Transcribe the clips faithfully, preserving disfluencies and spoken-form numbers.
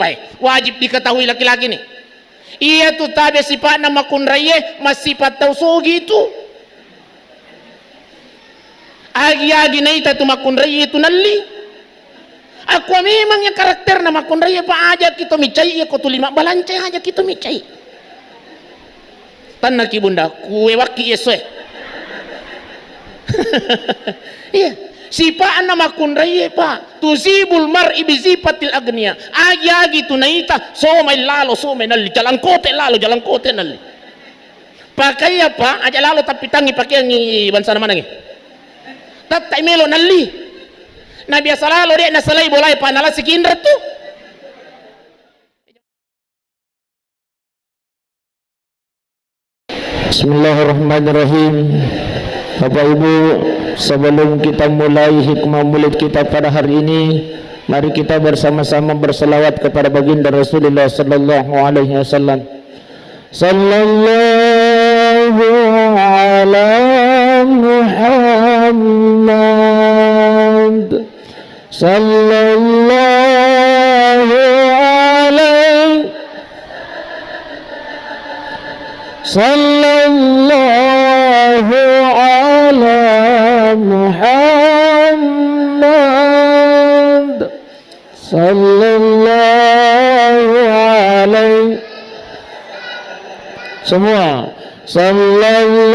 Pae, wajib diketahui laki-laki ni. Iyatu tabe sipa'na makkunraie, massipa tau sogi tu. Agi-agi naita tu makkunraie tu nalli. Akua memang iya karakterna makkunraie, pa aja ki to micai, iya ko tuli mabbalanca aja ki to micai. Tannaki bunda, kuewakki esso e. Iya, sipa'na makkunraie, Pak. Tusibul mar'i bi sifatil agniya. Agi-agi tu naita, somai lalo, somai nalli. Jalangkote lalo, jalangkote nalli. Pakaiya, Pak, aja lalo tappitangi pakeangi bangsana manengngi. Tatta melo nalli. Na biasa lalo de' nasalai bolae, Pak, nalasi kinra tu. Bismillahirrahmanirrahim. Bapak Ibu, sebelum kita mulai hikmah maulid kita pada hari ini, mari kita bersama-sama berselawat kepada baginda Rasulullah sallallahu alaihi wasallam. Sallallahu ala Muhammad. Sallallahu alaihi, sallallahu ala Muhammad. Sallallahu alaihi, semua. Sallallahu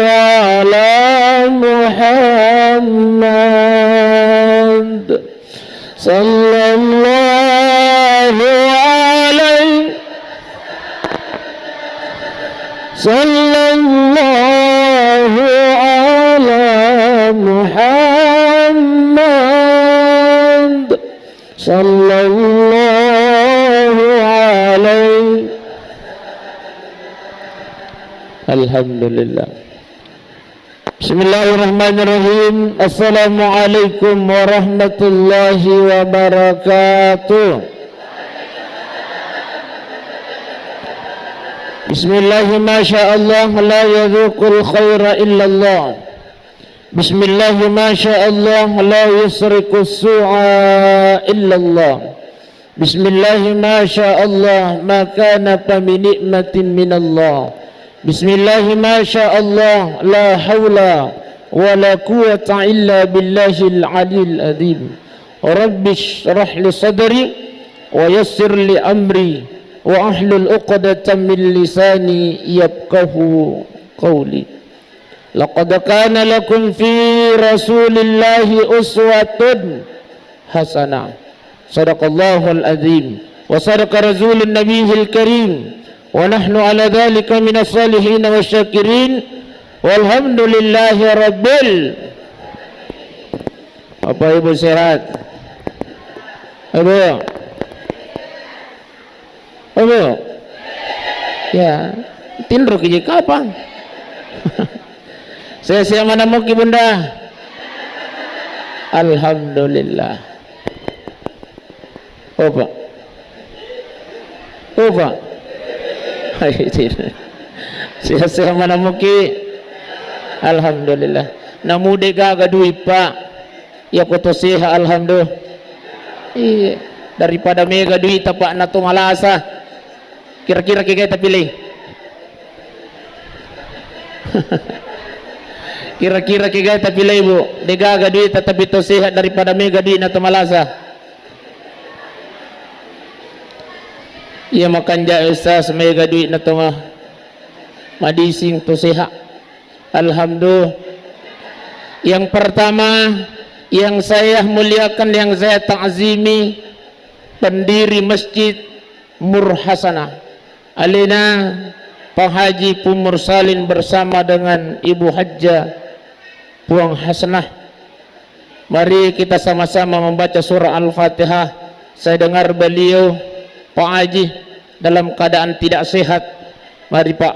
ala Muhammad. Sallallahu alaihi, sallallahu ala Muhammad. Sallallahu alaihi. Alhamdulillah. Bismillahirrahmanirrahim. Assalamualaikum warahmatullahi wabarakatuh. Bismillah, masya Allah, la yadzuqul khaira illallah. Bismillah, masya Allah, la yusriqus su'a illallah. Bismillah, masya Allah, ma kana fa min ni'matin minallah. Bismillah, masya Allah, la haula wa la quwwata illa billahil aliyil azim. Rabbi shrah li sadri wa yassir li amri wa ahlul uqdatan min lisani yafqahu qawli. Laqad kana lakum fi Rasulillahi uswatun hasanah. Sadaqallahul azim. Wa sadaqa rasulun nabiyil karim. Wa nahnu ala dzalika minas salihin wasyakirin. Walhamdulillahi rabbil. Bapak Ibu sehat? Ibu. Apa? Ya, tinro ki je kapang. Sehat-sehat mana muki, Bunda? Alhamdulillah. Apa? Apa? Hai, tidak. Sehat-sehat mana muki? Alhamdulillah. Namu de' gaga duit, Pak. Iya ko to sehat, alhamdulillah. Iya, daripada mega duita, Pak, na to malasa. Kira-kira kegai tapilei? Kira-kira kegai tapilei, Bu? De' gaga duita tapi to sehat daripada mega duit na to malasa. Iya makanja, Ustaz, mega duit na to ma-, madising to sehat. Alhamdulillah. Yang pertama, yang saya muliakan, yang saya ta'zimi, pendiri Masjid Nur Hasanah, alena Pak Haji Pu Mursalin bersama dengan Ibu Hajjah Puang Hasanah. Mari kita sama-sama membaca surah Al-Fatihah. Saya dengar beliau, Pak Haji, dalam keadaan tidak sehat. Mari, Pak,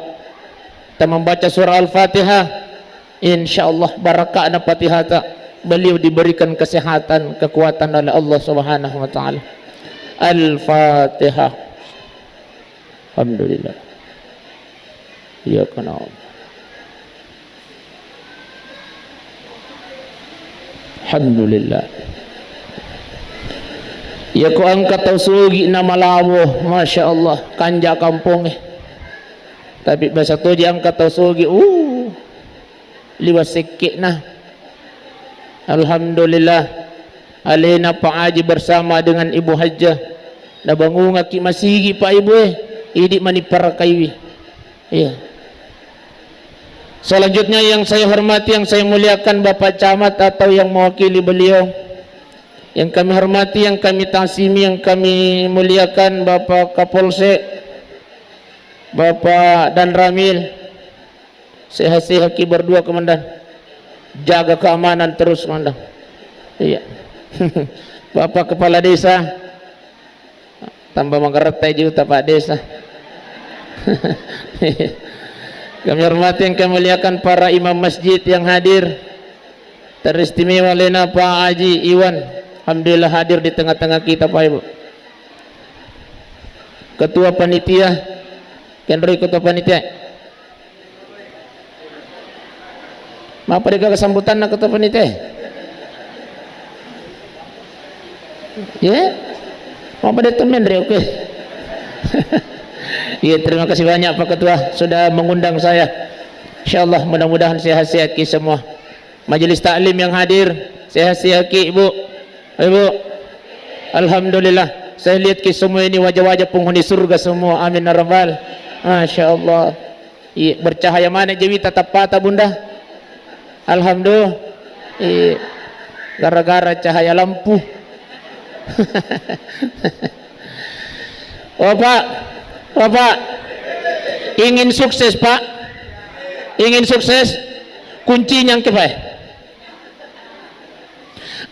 kita membaca surah Al-Fatihah. Insya Allah, barakahna Fatihata, beliau diberikan kesehatan, kekuatan oleh Allah Subhanahu wa Ta'ala. Al-Fatihah. Alhamdulillah. Iyyaka na'budu. Alhamdulillah. Iya ko engka tau sugi na malawo, masya Allah, kanja kampongnge. Tapi biasa toji engka tau sugi, uh, liwa sekke'na. Alhamdulillah, alena Pak Haji bersama dengan Ibu Hajjah nabangungaki masigi, Pak Ibu, eh, idi mani parakaiwi. Iya. Selanjutnya yang saya hormati, yang saya muliakan Bapak Camat atau yang mewakili beliau, yang kami hormati, yang kami taksimi, yang kami muliakan Bapak Kapolsek, Bapak Danramil, sehat-sehat ki berdua, Komandan. Jaga keamanan terus, Komandan. Iya. Bapak Kepala Desa, tambah menggeretai juta, Pak Desa. Kami hormati, yang kami muliakan para imam masjid yang hadir. Teristimewa lena Pak Haji Iwan. Alhamdulillah hadir di tengah-tengah kita, Pak Ibu. Ketua panitia, kenroi ketua panitia. Mapa de gaga sambutanna ketua panitia? Ya? Mapa de temen re, oke. Iya, terima kasih banyak Pak Ketua sudah mengundang saya. Insyaallah mudah-mudahan sehat-sehat ki semua. Majelis taklim yang hadir, sehat-sehat ki, Ibu. Ibu. Alhamdulillah. Saya lihat ki semua ini wajah-wajah penghuni surga semua. Amin ya rabbal. Masya Allah. Iya, bercahaya mana jawita tappata, Bunda? Alhamdulillah. Iya. Gara-gara cahaya lampu. Oh, Pak. Oh, Pak. Ingin sukses, Pak? Ingin sukses? Kuncinya engke, Pak.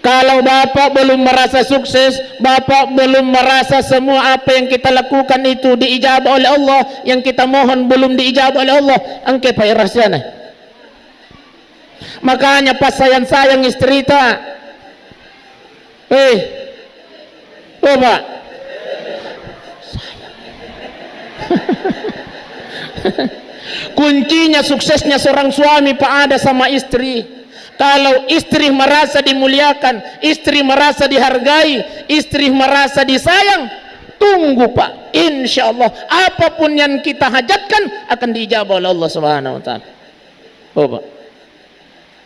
Kalau Bapak belum merasa sukses, Bapak belum merasa semua apa yang kita lakukan itu diijabah oleh Allah, yang kita mohon belum diijabah oleh Allah, engke, Pak, rahasiana. Makanya pas sayang-sayang istrita. Eh, coba. Kuncinya suksesnya seorang suami, Pak, ada sama istri. Kalau istri merasa dimuliakan, istri merasa dihargai, istri merasa disayang, tunggu, Pak. Insya Allah, apapun yang kita hajatkan akan diijabah oleh Allah Subhanahu wa Ta'ala. Coba.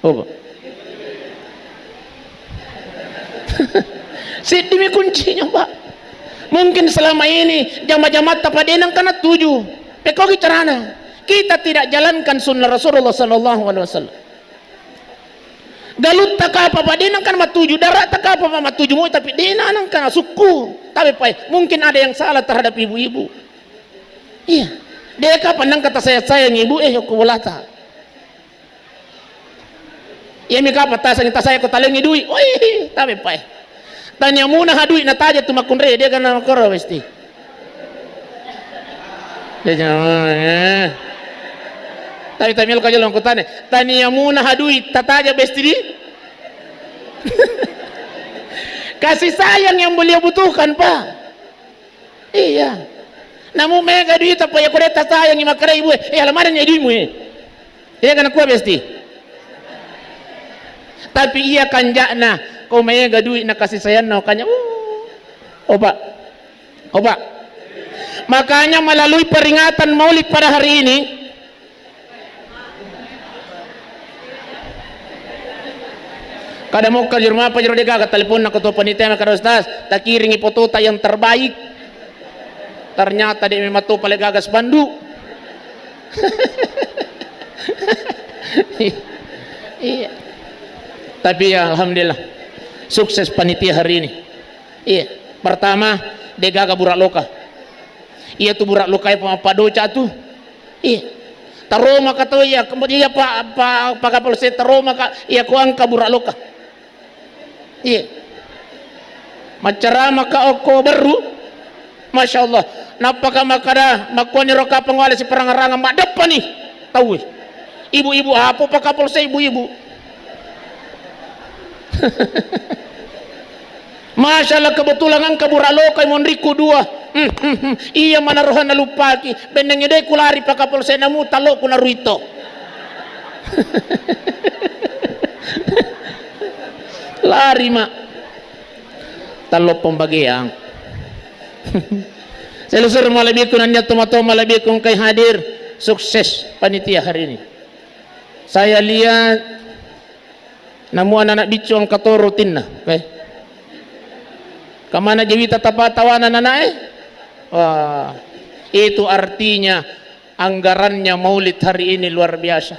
Coba. Siddimi kuncinya, Pak. Mungkin selama ini jama-jamatta, Pak, de nengka natuju. Pekkogi carana. Kita tidak jalankan sunnah Rasulullah sallallahu alaihi wasallam. Galutta kapa, Pak, de nengka matuju, daratta kapa, Pak, matuju moi, tapi de nengka nasukku. Tapi, Pak, mungkin ada yang salah terhadap ibu-ibu. Iya. De kapa nengka tasayang-sayang ibu, eh, okko bolata. Iyami kapa tasang, tasayang ko talengngi dui. Oi, tabe pae. Tania muna ha dui nataja tu makkunrai, de gana makkoro besti. De jama, eh. Tapi tamial ka jalan kutane. Tania muna ha dui tataja besti di. Kasih sayang yang beliau butuhkan, Pak. Iya. Namu mega duita, pa iya ko de tasayangi makkedai ibu e, "Eh, alamadani duimu e." Iya kan, kua besti. Tapi iya kanja'na, ko mega duit na kasih sayangna, makanya, uh, opa. Opa. Makanya melalui peringatan Maulid pada hari ini, kada mokka di rumah apa jero, de gaga teleponna ketua panitia, makkeda, "Ustaz, takiringi fotota yang terbaik." Ternyata de memang to pale gaga spanduk. Iya. Tapi ya, alhamdulillah, sukses panitia hari ini. Iya. Pertama, de gaga burak loka. Iya tu burak loka, iya pamappadoca tu. Iya. Taroma ka to iya, iya pa, pa, pa Kapolsek, taroma ka iya ko engka burak loka. Iya. Maccarama ka okko Berru. Masya Allah. Nappa ka makkeda, makkuani ro kapang wale siparangaranga maddeppani tauwe. Ibu-ibu, apa pa Kapolsek ibu-ibu? Masya Allah, kebetulan engka burak lokai monrikku dua. Hmm, hmm, hmm. Iya mana roha naluppaki. Bennengngi de kulari pa Kapolsek namu talo ku naruito. Lari ma. Tallo pembagian. Selusur malebbiku nennia tomatoa malebbiku engkai hadir. Sukses panitia hari ini. Saya lihat namu anak-anak biccu engka to rutinna. Eh. Kemana jewita tapa tawana anak eh? Wah, itu artinya anggarannya maulid hari ini luar biasa.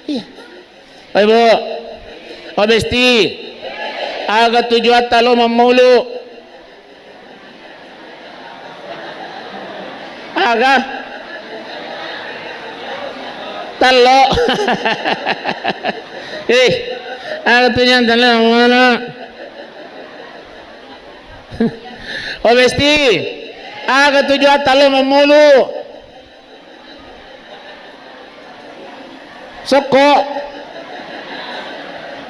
Iya. Pak Ibu, Pak Besti, aga tujuatta lo mammaulu? Aga? Tallo. Eh, aga tujuatta lo mammaulu? Pak Besti, aga tujuatta lo mammaulu? Sokko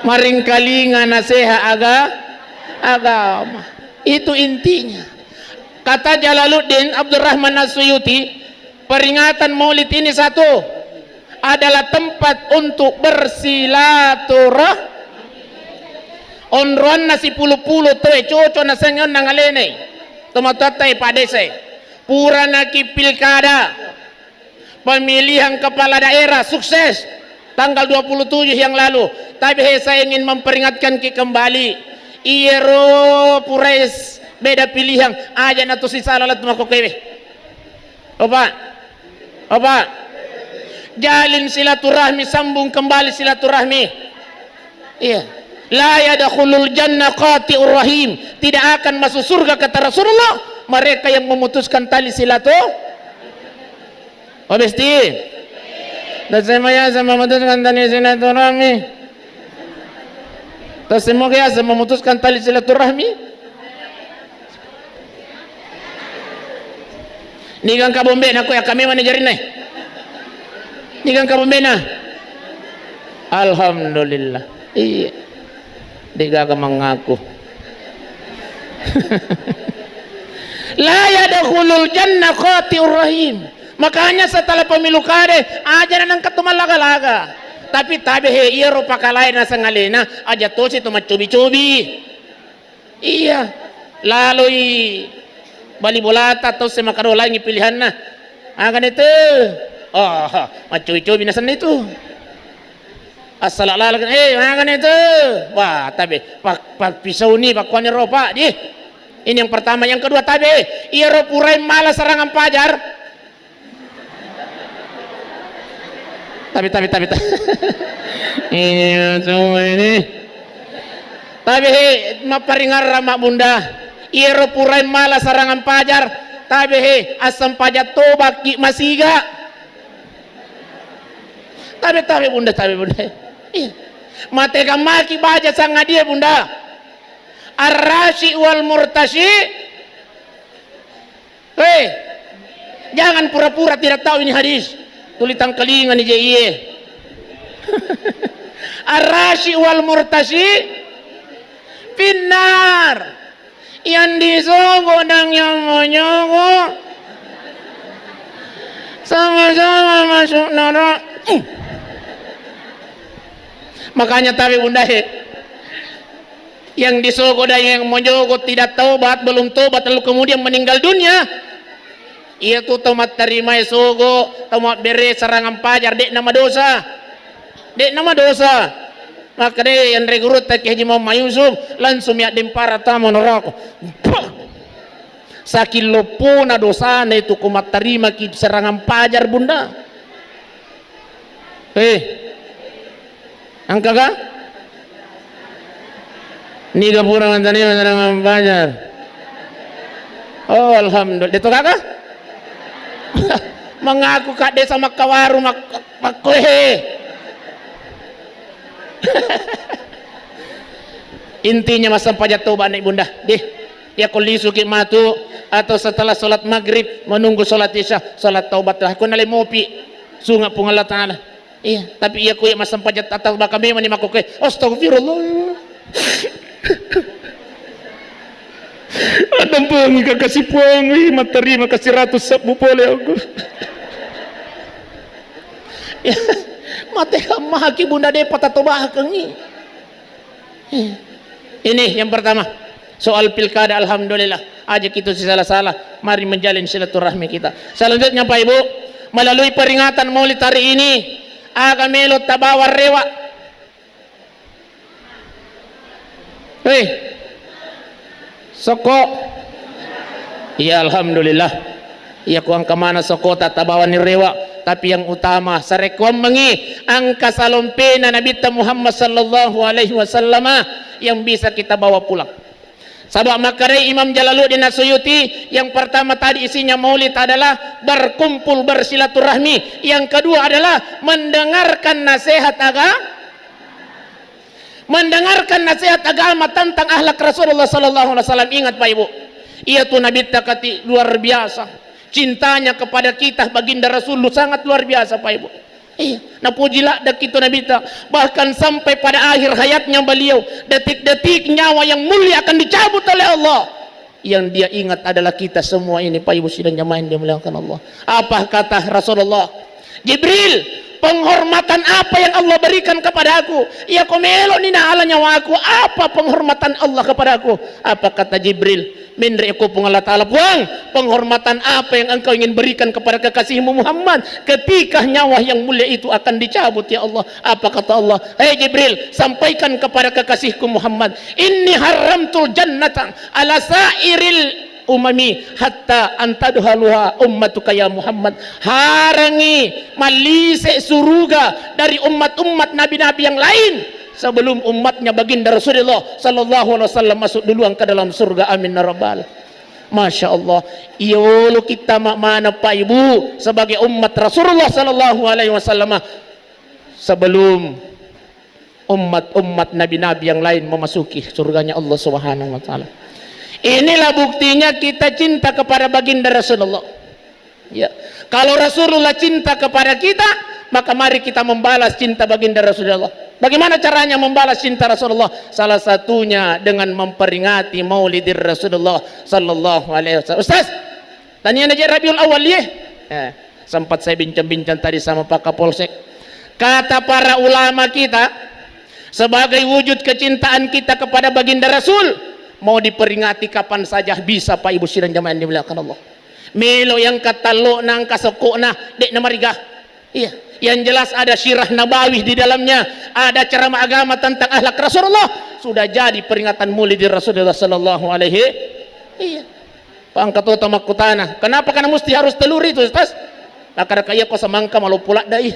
maringkalinga naseha aga agama. Itu intinya. Kata Jalaluddin Abdurrahman As-Suyuti, peringatan Maulid ini satu adalah tempat untuk bersilaturah. Onroanna sipulu-pulu toe coco nasengnge onnang alenai. Tomatoatta e padesai. Pura naki pilkada. Pemilihan kepala daerah sukses tanggal dua puluh tujuh yang lalu. Tapi he, saya ingin memperingatkan ki kembali. Iyero purais beda pilihan, aja na tu sisala lat makkokewe. Opa. Opa. Jalin silaturahmi, sambung kembali silaturahmi. Iya. La yadkhulul jannah qati'ur rahim. Tidak akan masuk surga kata Rasulullah mereka yang memutuskan tali silaturahmi. Oh, besti. Dan saya maya saya memutuskan tali silaturahmi. Terus semoga ya saya memutuskan tali silaturahmi. Niga engka bombena ko ya kami mana jarina. Niga engka bombena. Alhamdulillah. Iya. Degaga mangaku. La yadkhulul jannah qati'ur rahim. Makanya setelah pemilu kade, aja nangka tu malaga-laga. Tapi tabe he iyaro pakalae naseng alena, aja tosi tu maccobi-cobi. Iya, laloi bali bolata tau se makaro laingi pilihanna. Agane tu. Oh, maccobi-cobi nasenna itu. Assala laleng, eh, magana itu? Wah, tabe, pak, pak pisau ni, pak kuani ropa, di. Ini yang pertama, yang kedua tabe, iya ro purai mala serangan pajar. Tabe, tabe, tabe, tabe. Ini semua ini. Tabe, he, maparingarra mak bunda. Iya ro purai mala serangan pajar. Tabe, he, asam pajar toba ki masiga. Tabe, tabe, Bunda, tabe, Bunda. Iya. Matega maki baja sangadie, Bunda. Arrasi wal murtasi. Hei, jangan pura-pura tidak tahu ini hadis. Tuli tangkalinga ni je iye. Arrasi wal murtasi finnar. Yang disogo dan yang menyogo sama-sama masuk neraka. Makanya tabe bunda he, yang disogo dan yang menyogo tidak taubat, belum taubat lalu kemudian meninggal dunia, iya tu tau mattarimae sogo, tau mabbere serangan pajar, de' nama dosa. De' nama dosa. Makkeda anre gurutta Kiai Haji Muhammad Yusuf, langsung mi addempara tama neraka. Pah! Saking loppona dosana itu ko mattarimaki serangan pajar, Bunda. Eh. Engka ga? Niga pura mattarima serangan pajar. Oh, alhamdulillah. Deto kaka? Mengaku kak desa makkawaru mak-, makkohe. Intinya massempajang toba naik bunda. Deh, ya ko lisuki matu atau setelah sholat maghrib menunggu sholat isya, sholat taubatlah. Ko nale mopi, sunga Puang Allah Ta'ala. Iya, tapi iya ko iya massempajang tatau baka memang ni makkoke. Astagfirullah. Adampengi kakasi Puang, ih, mattarima kasi ratus sebbu pole aku. Iya, mate maki bunda depa tatobakengi. Iya. Ini yang pertama. Soal pilkada, alhamdulillah, aja kita sisala-sala. Mari menjalin silaturahmi kita. Selanjutnya, Pak Ibu, melalui peringatan Maulid hari ini, aga melo tabawa rewa. Hei, sokko. Iya, alhamdulillah. Iya, ku engka mana sokko tak tabawa ni rewa. Tapi yang utama, sarekkuammengi engka salompena Nabitta Muhammad sallallahu alaihi wasallama yang bisa kita bawa pulang. Sabab makkedai Imam Jalaluddin As-Suyuti, yang pertama tadi isinya maulid adalah berkumpul bersilaturahmi, yang kedua adalah mendengarkan nasihat aga-, mendengarkan nasihat agama tentang akhlak Rasulullah sallallahu alaihi wasallam. Ingat, Pak Ibu, iya tu Nabitta kati luar biasa. Cintanya kepada kita, Baginda Rasul, sangat luar biasa, Pak Ibu. Iya, napuji ladda' itu Nabitta. Bahkan sampai pada akhir hayatnya beliau, detik-detik nyawa yang mulia akan dicabut oleh Allah. Yang dia ingat adalah kita semua ini, Pak Ibu sidang jamaah yang dimuliakan Allah. Apa kata Rasulullah? "Jibril, penghormatan apa yang Allah berikan kepadaku? Iya, ko melo ni naala nyawaku, apa penghormatan Allah kepadaku?" Apa kata Jibril? "Menre' ko Puang Allah Ta'ala, Puang, penghormatan apa yang engkau ingin berikan kepada kekasihmu Muhammad ketika nyawa yang mulia itu akan dicabut, ya Allah?" Apa kata Allah? "Hei Jibril, sampaikan kepada kekasihku Muhammad, inni haramtul jannata ala sairil umami hatta antadhaluha ummatuka ya Muhammad." Harangi mallise suruga dari umat-umat nabi-nabi yang lain sebelum umatnya Baginda Rasulullah sallallahu alaihi wasallam masuk duluan ke dalam surga. Amin ya rabbal. Masya Allah. Iyolo kita ma-, mana, Pak Ibu, sebagai umat Rasulullah sallallahu alaihi wasallam sebelum umat-umat nabi-nabi yang lain memasuki surganya Allah Subhanahu wa Ta'ala. Inilah buktinya kita cinta kepada Baginda Rasulullah. Ya. Kalau Rasulullah cinta kepada kita, maka mari kita membalas cinta Baginda Rasulullah. Bagaimana caranya membalas cinta Rasulullah? Salah satunya dengan memperingati Maulidir Rasulullah sallallahu alaihi wasallam. Ustaz, tania na je Rabiul Awal, ye? Eh, sempat saya bincang-bincang tadi sama Pak Kapolsek. Kata para ulama kita, sebagai wujud kecintaan kita kepada Baginda Rasul, mau diperingati kapan saja bisa, Pak Ibu sidang jamaah yang dimuliakan Allah. Melo yang katallo na, engka sokko na, de' na mariga. Iya, yang jelas ada sirah nabawi di dalamnya, ada ceramah agama tentang akhlak Rasulullah, sudah jadi peringatan Maulid Rasulullah sallallahu alaihi. Iya. Pangkatota makkutana, kenapa kana musti harus telur itu, Ustaz? Makkadaka iya ko semangka maloppo ladda i.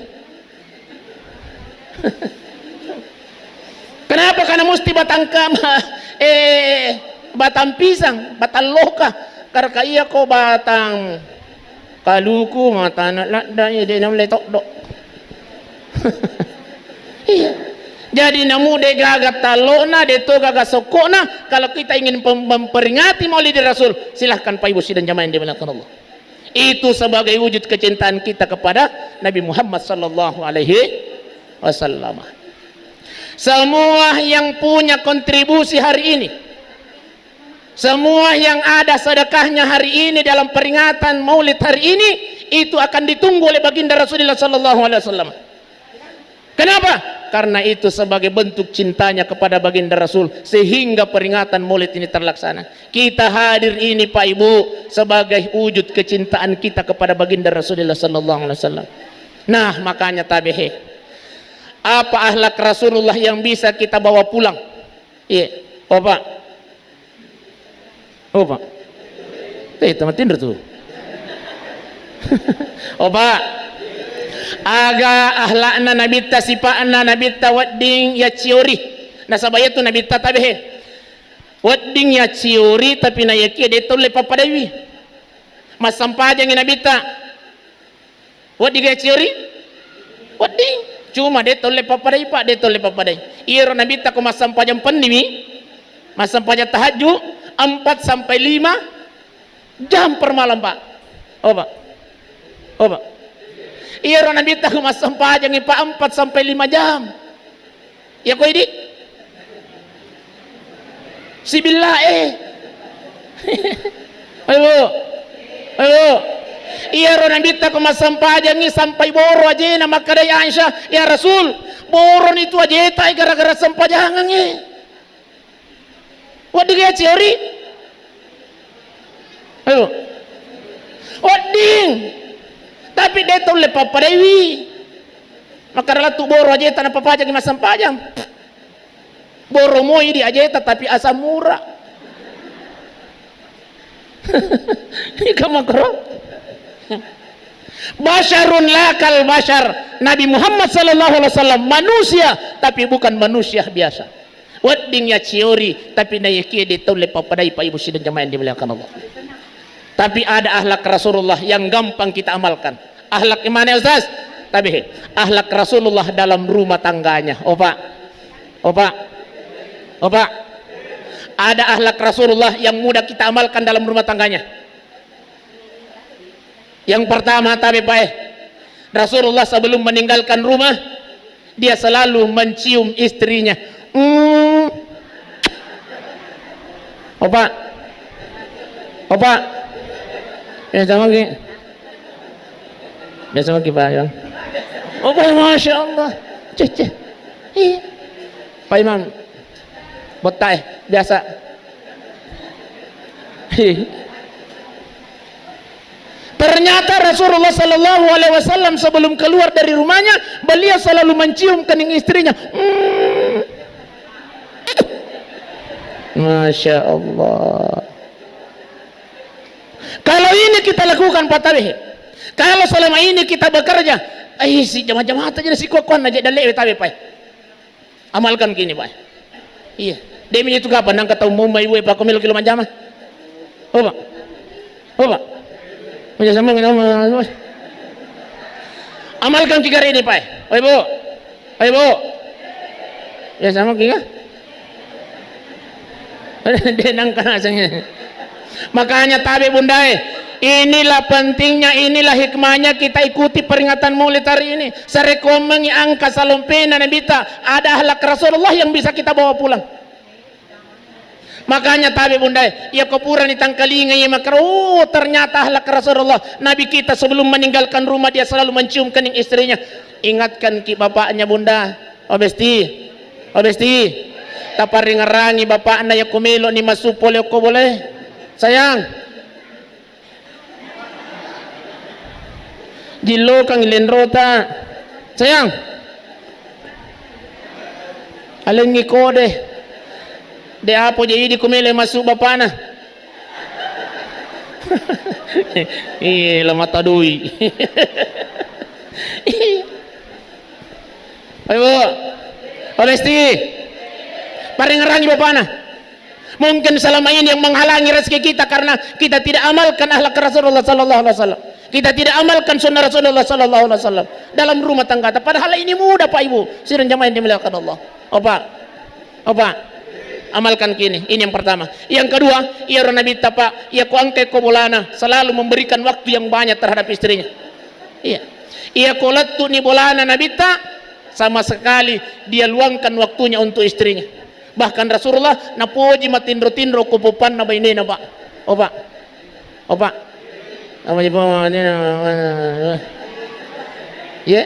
Kenapa kana musti batang kama-, eh, batang pisang, batang loka? Karka iya ko batang kaluku, matana ladda i, de' naulle toddo. Iya. Jadi namu de' gaga tallona, de' to gaga sokkona, kalau kita ingin pem-, memperingati Maulid Rasul, silahkan Pak Ibu sidang jamaah yang dimuliakan Allah. Itu sebagai wujud kecintaan kita kepada Nabi Muhammad sallallahu alaihi wasallam. Semua yang punya kontribusi hari ini, semua yang ada sedekahnya hari ini dalam peringatan Maulid hari ini, itu akan ditunggu oleh Baginda Rasulullah sallallahu alaihi wasallam. Kenapa? Karena itu sebagai bentuk cintanya kepada Baginda Rasul, sehingga peringatan Maulid ini terlaksana. Kita hadir ini, Pak Ibu, sebagai wujud kecintaan kita kepada Baginda Rasulullah sallallahu alaihi wasallam. Nah, makanya tabe he. Apa akhlak Rasulullah yang bisa kita bawa pulang? Iya, Bapak. Oh, Pak. Eh, tamatinro tu. Oh, Pak. Aga akhlakna Nabitta, sipa'na Nabitta wedding yacciori. Nasaba iyatu Nabitta tabe he. Wedding yacciori, tapi nayakia de' tolle pappadaiwi. Massampajangi Nabitta. Wedding ga ciori? Wedding. Cuma de' tolle pappadai, Pak, de' tolle pappadai. Iyaro Nabitta ko massampajang penniwi, massampajang tahajud, empat sampai lima jam per malam, Pak. Oh, Pak. Oh, Pak. Iyaro Nabitta ko massampajangi, Pak, empat sampai lima jam. Iya ko idi? Sibilla, eh. Ayo. Ayo. Iyaro Nabitta ko massampajangi sampai boro ajena, makkedai Aisyah, "Ya Rasul, boroni tu ajeta gara-gara sampajangangnge." Wedding ya ciori? Ayo. Wedding. Tapi de' taulle pappadaiwi. Makkeda lettu boro ajeta napapajangi massempajang. Boro moi di ajeta tapi asam mura. Ika makro. Basyarun lakal basyar. Nabi Muhammad sallallahu alaihi wasallam manusia, tapi bukan manusia biasa. Wedding ya ciori, tapi nayakie de' taulle pappadai, Pak Ibu sidang jamaah yang dimuliakan Allah. Tapi ada akhlak Rasulullah yang gampang kita amalkan. Akhlak gimana, Ustaz? Tapi akhlak Rasulullah dalam rumah tangganya. Oh, Pak. Oh, Pak. Oh, Pak. Ada akhlak Rasulullah yang mudah kita amalkan dalam rumah tangganya. Yang pertama, tabe pae. Rasulullah sebelum meninggalkan rumah, dia selalu mencium istrinya. Hmm. Opa. Opa. Ya sama ki. Ya sama ki, Pak, ya. Opa, Masya Allah. Ceh, ceh. Iya. Pak Imam. Botta, eh, biasa. Ternyata Rasulullah sallallahu alaihi wasallam sebelum keluar dari rumahnya, beliau selalu mencium kening istrinya. Hmm. Masya Allah. Kalau ini kita lakukan, Pak Tabe, kalau selama ini kita bekerja, eh, si jama-jama aja si kuat-kuat aja, dalle' Tabe, Pak. Amalkan kini, Pak. Iya. Demi itu kapan nangka tau mau mai we, Pak, ko melo ki lo manjama. Oh, Pak. Oh, Pak. Amalkan ki kari ini, Pak. Oi, Bu. Oi, Bu. Ya sama ki, ya. De' nangka naseng. Makanya tabe, Bundae, inilah pentingnya, inilah hikmahnya kita ikuti peringatan Maulid hari ini. Sarekkoammengngi angka salompena Nabitta, ada akhlak Rasulullah yang bisa kita bawa pulang. Makanya tabe, Bundae, iya ko purani tangkalinga iya makkeda, oh, ternyata akhlak Rasulullah. Nabi kita sebelum meninggalkan rumah dia selalu mencium kening istrinya. Ingatkan ki bapaknya, Bunda. Oh, Besti. Oh, Besti. Taparingerangi bapakna yakko melo ni massu pole okko bolae. Sayang. Jillokang lenrota. Sayang. Alengngi kode. De' apo je idi ko melo massu bapakna. Iya, la mata doi. Ayo, Bu. Pak Besti. Paringerangi bapakna. Mungkin selama ini yang menghalangi rezeki kita karena kita tidak amalkan akhlak Rasulullah sallallahu alaihi wasallam. Kita tidak amalkan sunnah Rasulullah sallallahu alaihi wasallam dalam rumah tangga. Padahal ini mudah, Pak Ibu. Sidang jamaah yang dimuliakan Allah. Opa. Opa. Amalkan kini. Ini yang pertama. Yang kedua, iya ro Nabitta, Pak, iya ko engka ko bolana selalu memberikan waktu yang banyak terhadap istrinya. Iya. Iya ko lettu ni bolana Nabitta, sama sekali dia luangkan waktunya untuk istrinya. Bahkan Rasulullah napoji matinro-tinro ko poppanna bainena, Pak. Oh, Pak. Oh, Pak. Apa je, Pak? Ye?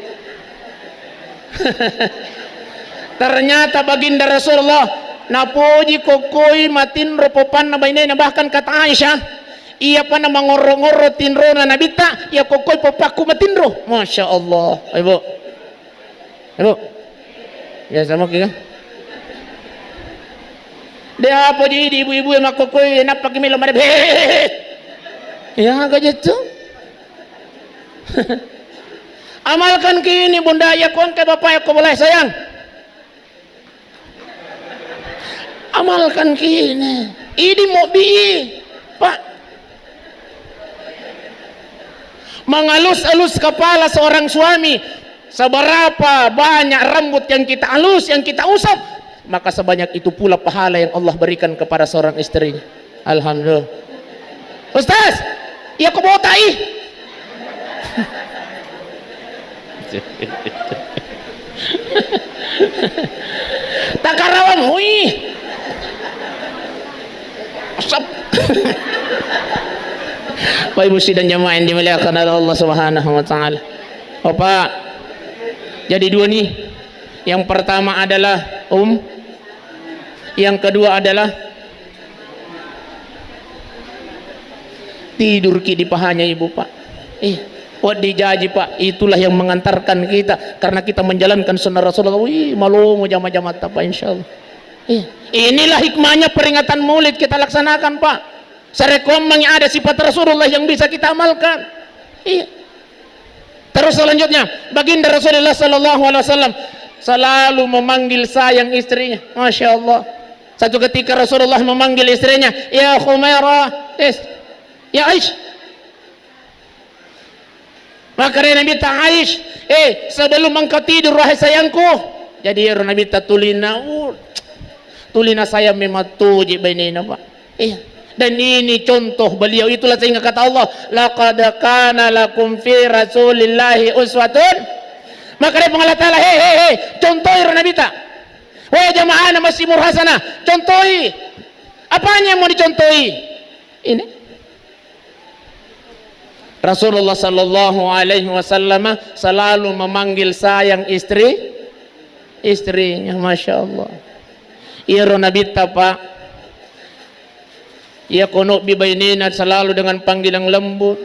Ternyata baginda Rasulullah napoji kokkoi matinro poppanna bainena, bahkan kata Aisyah, iya pana mangorro-ngorro tinrona Nabitta, iya kokkoi poppakku matinro. Masya Allah. Ayo, Bu. Ibu. Biasa maki kan? De' apa je idi ibu-ibu yang makkokoi nappaki melo mare. Iya, aga jettu. Amalkan kini, Bunda, iya ko engka bapak yakko boleh, sayang. Amalkan kini. Idi mobi, Pak. Mengalus-alus kepala seorang suami, seberapa banyak rambut yang kita alus, yang kita usap, maka sebanyak itu pula pahala yang Allah berikan kepada seorang istrinya. Alhamdulillah. Ustaz, iya ko botai. Takarawang, hui. Asap. Bapak Ibu sidang jamaah yang dimuliakan oleh Allah Subhanahu wa taala. Bapak, jadi dua nih. Yang pertama adalah um, yang kedua adalah Tidurki di pahanya ibu, Pak. Eh, wedding jaji, Pak. Itulah yang mengantarkan kita karena kita menjalankan sunnah Rasulullah. Wih, malomo jama-jamatta, Pak, insyaallah. Eh, inilah hikmahnya peringatan Maulid kita laksanakan, Pak. Sarekkoammengngi ada sifat Rasulullah yang bisa kita amalkan. Iya. Terus selanjutnya, Baginda Rasulullah sallallahu alaihi wasallam selalu memanggil sayang istrinya. Masya Allah. Satu ketika Rasulullah memanggil istrinya, "Ya Humaira, is, ya Aish." Maka dari Nabi ta Aish, "Eh, sebelum engkau tidur, wahai sayangku." Jadi, ya Nabi ta tulina, uh, tulina sayang memang tuji bainena, Pak. Iya. Dan ini contoh beliau, itulah sehingga kata Allah, "Laqad kana lakum fi Rasulillahi uswatun." Maka dari Allah Ta'ala, "Hei, hei, hei, contohi ro Nabi ta. Wahai jamaah na masih murhasana, contohi." Apanya yang mau dicontohi? Ini. Rasulullah sallallahu alaihi wasallam selalu memanggil sayang istri, istrinya, Masya Allah. Iyaro Nabitta, Pak. Iya konobbi bainena selalu dengan panggilan lembut.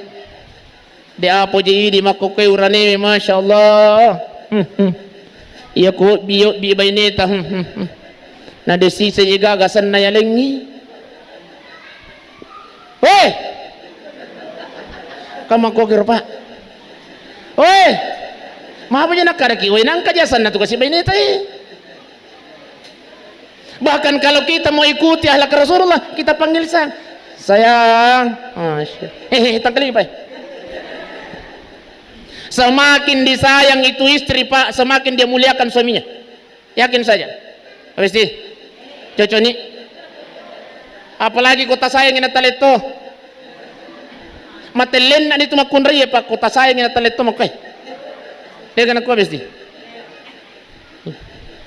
De apo je idi makkokkoe uranewe, Masya Allah. Hmm, hmm. Iya ko obbi, obbi baineta. Hmm, hmm, hmm. Na de sisa je gaga senna yalengngi. Weh! Kamma kokiro, Pak? Weh! Mapa je nakkaraki? Weh, nangka jasanna tu kasi baineta, eh. Bahkan kalau kita mau ikuti akhlak Rasulullah, kita panggil sa-, "Sayang." Masya. Eh, eh, tangkali, Pak. Semakin disayang itu istri, Pak, semakin dia muliakan suaminya. Yakin saja. Habis di? Cocok ni? Apalagi kota sayang ini taletto. Matellenna ni tu makkunrai, Pak, kota sayang ini taletto makkai. Dia kena ku habis di.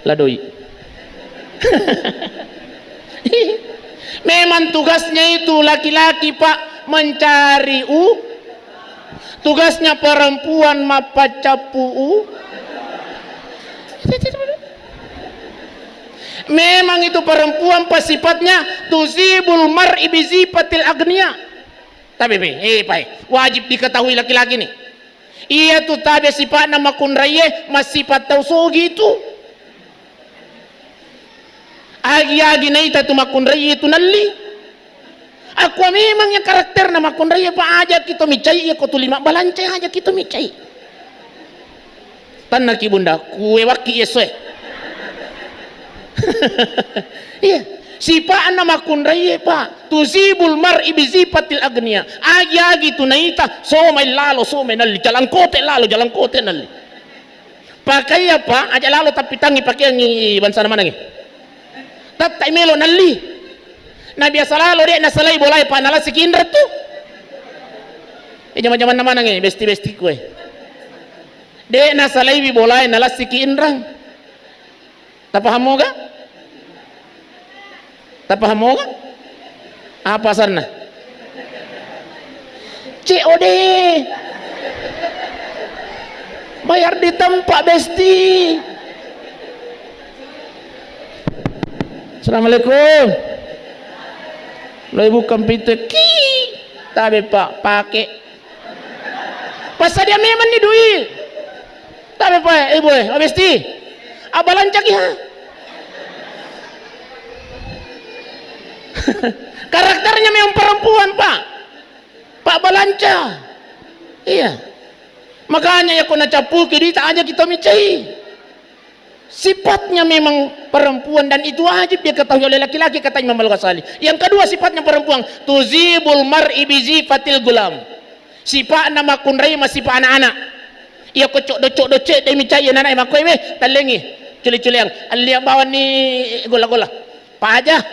Ladoi. Memang tugasnya itu laki-laki, Pak, mencari u-, tugasnya perempuan mappacappu u-, memang itu perempuan, Pak, sifatnya tusibul mar'i bizifatil agniya. Tapi, Pak, eh, Pak, wajib diketahui laki-laki nih. Iya tu tabe sipa'na makkunraiye, massipa tau sogi tu. Agi-agi naita tu makkunraiye tu nalli. Aku memang ya karakterna makkunraiye, Pak, aja kita micai, ya ko tuli mabbalanca aja kita micai. Tannaki bunda, kue wakki esoe. Iya, sipa'na makkunraiye, Pak. Tusibul mar'i bizifatil agniya. Agi-agi tu naita, somai lalo, somai nalli. Jalangkote lalo, jalangkote nalli. Pakaiya, Pak, aja lalo tappitangi pakeangi bangsana manangi. Tattai melo nalli. Na biasa lalo de nasalai bolae, Pak, nalassiki inrang tu. Eh, jaman-jamanna manangi, besti-besti kue. De nasalaiwi bolae, nalassiki inrang. Tapaham moga? Tapaham moga? Apa asanna? C O D. Bayar di tempat, Besti. Assalamualaikum. Lo buka pintu, ki. Tabe, Pak, pakai. Passadia memang ni dui. Tapi, Pak, ibu, eh, Abesti. Abalancaki, ha? Karakternya memang perempuan, Pak. Pak balanca. Iya. Makanya ya kona capuki duita aja kita micai. Sifatnya memang perempuan dan itu wajib dia ketahui oleh laki-laki, kata Imam Al-Ghazali. Yang kedua, sifatnya perempuan, tuzibul mar'i bizifatil gulam. Sipa'na makkunrai masipa anak-anak. Iya ko coddo-coddo cedde micai anak-anak makkoe we, tallengi cule-culeang. Alliang bawanni gola-gola. Paja.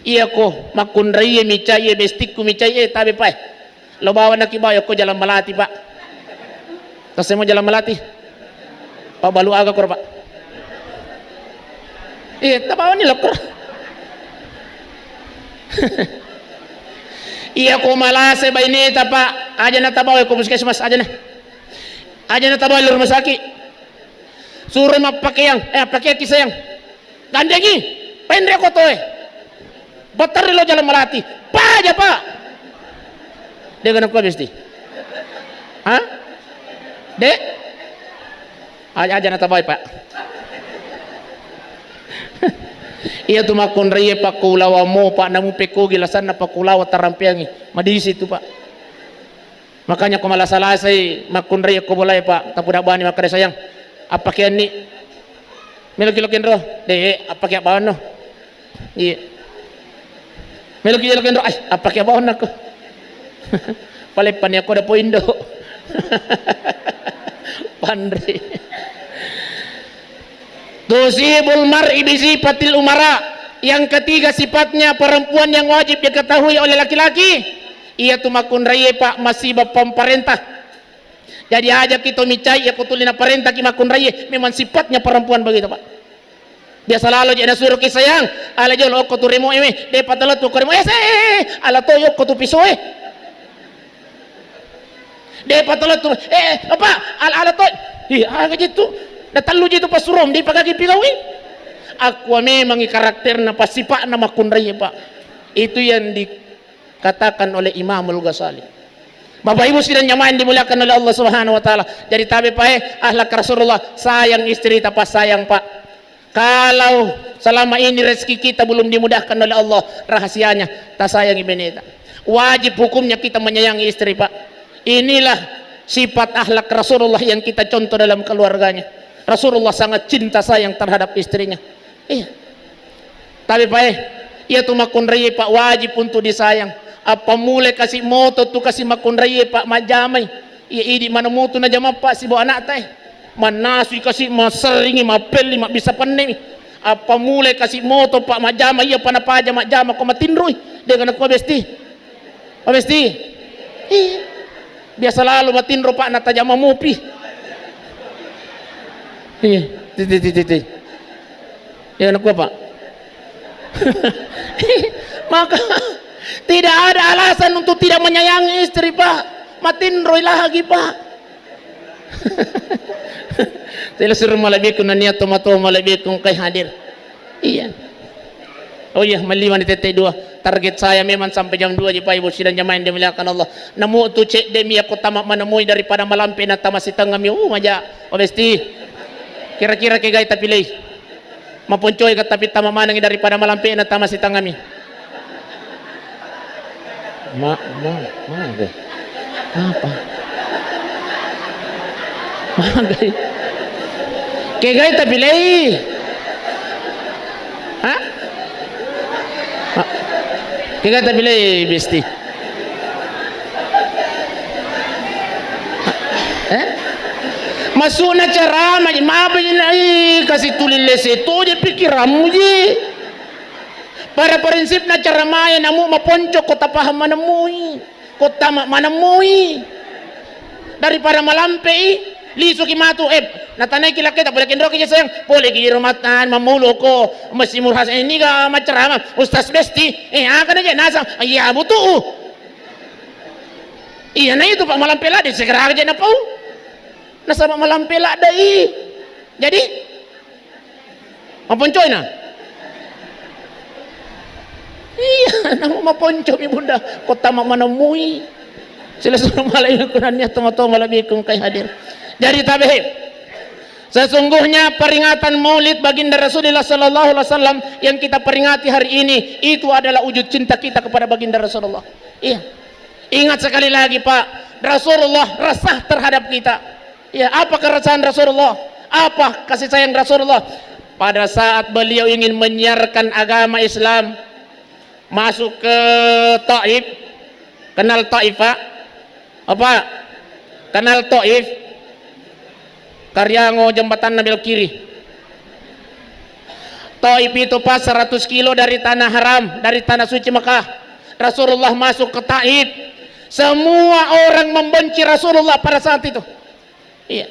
Iya ko makkunrai micai, bestikku micai, tabe pae. Lo bawa naki bawa ko jalan malati, Pak. Tasemo jalan malati. Pak balu aga koro, Pak. Iya, tabawa ni lokor. Iya ko malase baineta, Pak. Aja na tabawa ko puskesmas aja na. Aja na tabawa lo rumah sakit. Suruh mappakeang, eh, pakai kisayang. Gandengi, penre ko toe. Batterri lo jalan malati. Paja, Pak. De' gana kua besti. Ha? De'? Aja, aja natabai, Pak. Iya tu makkunraie, Pak, ko ulawammu, Pak, namu pekkogi lasanna, Pak, ko ulawa tarampeangi. Madisi tu, Pak. Makanya ko malasa-lasai makkunraie ko bolae, Pak, tapudabani makkeda, "Sayang, appakeanni." Meloki lokenro, "De', appake abbawanno." Iya. Meloki lokenro, "Ai, appake abbawanna ko." Paleppani ako dapo indo. Panri. Tusibul mar'i bisifatil umara. Yang ketiga sifatnya perempuan yang wajib diketahui oleh laki-laki, iya tu makkunraie, Pak, masiba pamparenta. Jadi aja ki to micai, iya ko tuli naparenta ki makkunraie, memang sifatnya perempuan begitu, Pak. Biasa lalo je nasuroki, "Sayang, ala jolo okko tu remo'e we, de' patalettu okko remo'e." Eh, se, eh, eh, ala to okko tu pisoe. De' patalettu, eh, eh, apa? Ala, ala to. Ih, aga je tu. Na tallu je tu passurom, de' pagagi pigawi. Akkua memangi karakterna, pasipa'na makkunraie, Pak. Itu yang di katakan oleh Imamul Ghazali. Bapak Ibu sidang jamaah yang dimuliakan oleh Allah Subhanahu wa Ta'ala. Jadi tabe pae akhlak Rasulullah, sayang istri, tapa sayang, Pak. Kalau selama ini rezeki kita belum dimudahkan oleh Allah, rahasianya, tasayangi beneta. Wajib hukumnya kita menyayangi istri, Pak. Inilah sifat akhlak Rasulullah yang kita contoh dalam keluarganya. Rasulullah sangat cinta sayang terhadap istrinya. Iya. Tapi pae, iya tu makkunraie, Pak, wajib untuk disayang. Appammulai kasi moto tu kasi makkunraie, Pak, majjamai. Iya idi mana moto najama, Pak, sibawa anakta, eh. Mannasui kasi, masseringi, mappelli, mabbissa pennemi. Appammulai kasi moto, Pak, majjama, iya pa napaja majjama ko matinroi. De' gana kua besti. Pak Besti? Ih, biasa lalo matinro, Pak, natajama mopi. Ih, titi, titi, titi. Ya, anak Bapak. Maka, tidak ada alasan untuk tidak menyayangi istri, Pak. Matinroi lagi, Pak. Telo suruh malebbiku nania tomato malebbiku engkai hadir. Iya. Oh iya, maliwani tette dua. Target saya memang sampai jam dua ji, Pak Ibu sidang jamaah yang dimuliakan Allah. Namu tu cedde mi aku tama manemui daripada malampe na tama sitengah mi. Uh, maja. Oh, besti. Kira-kira kegai tapi lei. Maponcoi ka tapi tama manengi daripada malampe na tama sitengah mi. Ma, ma, magai. Apa? Magai. Kegai tapi lei. Ha? Ma, kegai tapi lei, besti. Eh? Masukna ceramah ji, mapa ji na, ih, kasi tuli lese to je pikiranmu ji. Pada prinsipna ceramah e namu maponco ko tapaham manemui, ko tama manemui. Daripada malampei, lisuki matu, eh, natanaiki lakketa, pole kenroki je sayang, pole ki rumah tahan mamulu ko Messi Murhas, eh, niga macerama, Ustaz Besti, eh, aga na je nasang, iya butuh. Iya na itu Pak malampe ladde, segera aja napau. Nasaba malampe ladde i. Jadi, maponcoi na. Iya, namu maponco mi Bunda. Kota ma manemui. Sila suruh malai kunannya toma-toma lebih kai hadir. Jadi tabe. Sesungguhnya peringatan Maulid Baginda Rasulullah Sallallahu Alaihi Wasallam yang kita peringati hari ini itu adalah wujud cinta kita kepada Baginda Rasulullah. Iya. Ingat sekali lagi, Pak, Rasulullah resah terhadap kita. Ya, apa keresahan Rasulullah? Apa kasih sayang Rasulullah? Pada saat beliau ingin menyiarkan agama Islam, masuk ke Taif. Kenal Taif, Pak? Apa? Kenal Taif? Kariango jembatanna belok kiri. Taif itu pas seratus kilo dari tanah haram, dari tanah suci Mekah. Rasulullah masuk ke Taif. Semua orang membenci Rasulullah pada saat itu. Iya.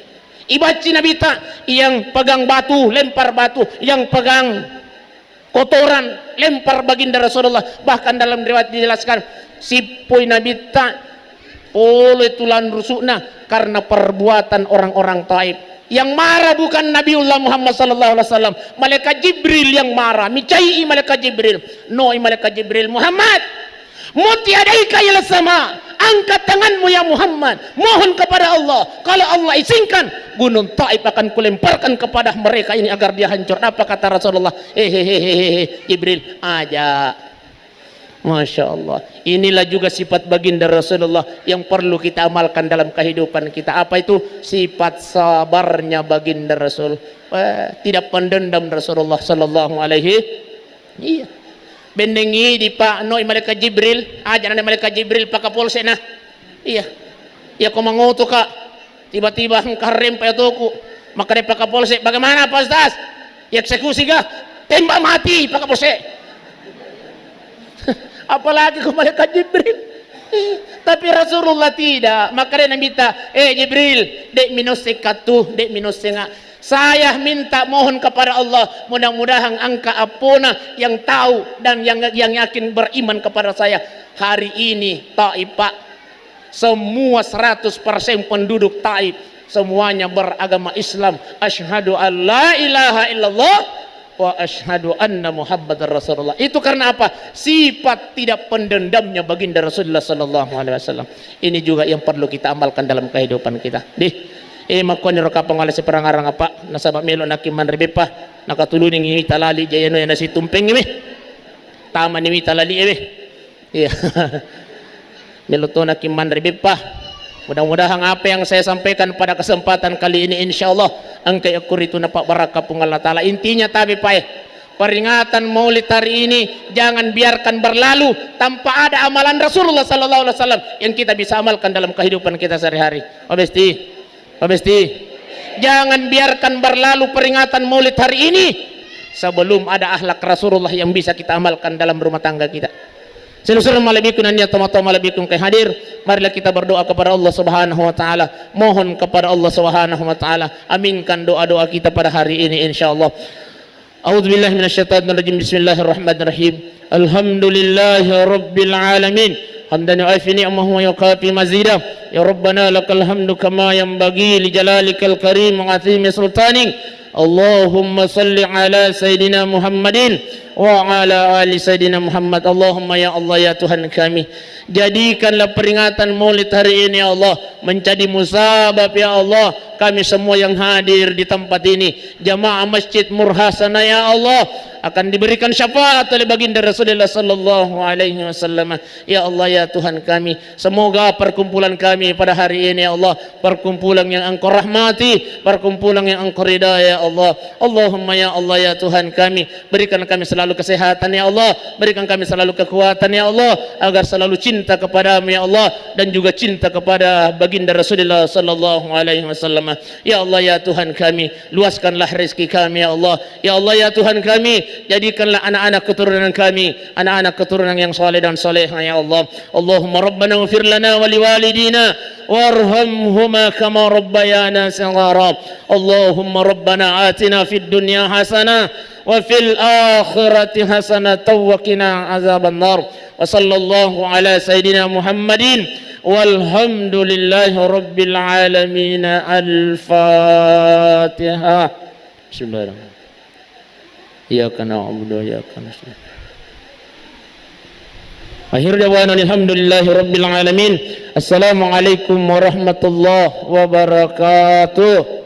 Ibacci Nabitta yang pegang batu, lempar batu, yang pegang kotoran, lempar Baginda Rasulullah. Bahkan dalam riwayat dijelaskan, sippoi Nabitta pole tulang rusukna karena perbuatan orang-orang Taif. Yang marah bukan Nabiullah Muhammad sallallahu alaihi wasallam, malaikat Jibril yang marah. Micai malaikat Jibril, noi malaikat Jibril, Muhammad, Muti adaika ila sama, angkat tanganmu ya Muhammad, mohon kepada Allah. Kalau Allah izinkan, gunung Taif akan kulemparkan kepada mereka ini agar dia hancur. Apa kata Rasulullah? Hehehe, Jibril, aja. Masya Allah. Inilah juga sifat baginda Rasulullah yang perlu kita amalkan dalam kehidupan kita. Apa itu? Sifat sabarnya baginda Rasul. Eh, tidak pendendam Rasulullah sallallahu alaihi. Iya. Bennengi di Pak Noi malaikat Jibril, aja nana malaikat Jibril pakapolsek na. Iya. Iya, ko mangoto ka. Tiba-tiba engka rempa ya toku. Maka dia pakapolsek, bagaimana Pak Ustaz? Ya eksekusi kah? Tembak mati, pakapolsek. Apalagi ko malaikat Jibril. Tapi Rasulullah tidak. Maka dia minta, eh Jibril, dek minosse katu, dek minosse nga. Saya minta mohon kepada Allah, mudah-mudahan engka appona yang tahu dan yang, yang yakin beriman kepada saya. Hari ini, Taif, Pak, semua seratus persen penduduk Taif, semuanya beragama Islam. Asyhadu an la ilaha illallah wa asyhadu anna Muhammadar Rasulullah. Itu karena apa? Sifat tidak pendendamnya baginda Rasulullah sallallahu alaihi wasallam. Ini juga yang perlu kita amalkan dalam kehidupan kita. Dih. Eh, makkuani ro kapang ala seperang arang apa? Nasaba melo naki manre beppa. Nakatuluni ngiwi talali jayano ya nasi tumpeng mi. Tama niwi talali ewe. Iya. Melo to naki manre beppa. Mudah-mudahan apa yang saya sampaikan pada kesempatan kali ini, insya Allah, engka yakuritu napa barakka Puang Allah Ta'ala. Intinya tabe pae. Peringatan Maulid hari ini jangan biarkan berlalu tanpa ada amalan Rasulullah sallallahu alaihi wasallam yang kita bisa amalkan dalam kehidupan kita sehari-hari. Pabesti, pabesti. Jangan biarkan berlalu peringatan Maulid hari ini sebelum ada akhlak Rasulullah yang bisa kita amalkan dalam rumah tangga kita. Seluruh malebbiku nania toma-toma malebbiku engka hadir, marilah kita berdoa kepada Allah Subhanahu wa Ta'ala, mohon kepada Allah Subhanahu wa Ta'ala, aminkan doa-doa kita pada hari ini, insya Allah. A'udzubillahi minasyaitonirrajim. Bismillahirrahmanirrahim. Alhamdulillahirabbil alamin. Hamdan yuafi ni'amahu wa yukafi mazidah. Ya Rabbana lakal hamdu kama yanbaghi li jalalikal karim wa azimi sultanik. Allahumma salli ala Sayyidina Muhammadin wa ala ali Sayyidina Muhammad. Allahumma ya Allah, ya Tuhan kami, jadikanlah peringatan Maulid hari ini, ya Allah, menjadi musabab, ya Allah, kami semua yang hadir di tempat ini, jamaah Masjid Murhasana, ya Allah, akan diberikan syafaat oleh baginda Rasulullah sallallahu alaihi wasallam. Ya Allah, ya Tuhan kami, semoga perkumpulan kami pada hari ini, ya Allah, perkumpulan yang Engkau rahmati, perkumpulan yang Engkau ridha, ya Allah. Allahumma ya Allah, ya Tuhan kami, berikan kami selalu kesehatan, ya Allah, berikan kami selalu kekuatan, ya Allah, agar selalu cinta kepadamu, ya Allah, dan juga cinta kepada baginda Rasulullah sallallahu alaihi wasallam. Ya Allah, ya Tuhan kami, luaskanlah rezeki kami, ya Allah. Ya Allah, ya Tuhan kami, jadikanlah anak-anak keturunan kami anak-anak keturunan yang saleh dan salehah, ya Allah. Allahumma rabbana ighfir lana wa liwalidina warhamhuma kama rabbayana shighara. Allahumma rabbana atina fid dunya hasanah wa fil akhirati hasanatan wa qina azabannar. Wa sallallahu ala sayyidina Muhammadin walhamdulillahi rabbil alamin. Al-Fatihah. Bismillahirrahmanirrahim. Iyyaka na'budu wa iyyaka nasta'in. Akhir da'wana alhamdulillahi rabbil alamin. Assalamualaikum warahmatullahi wabarakatuh.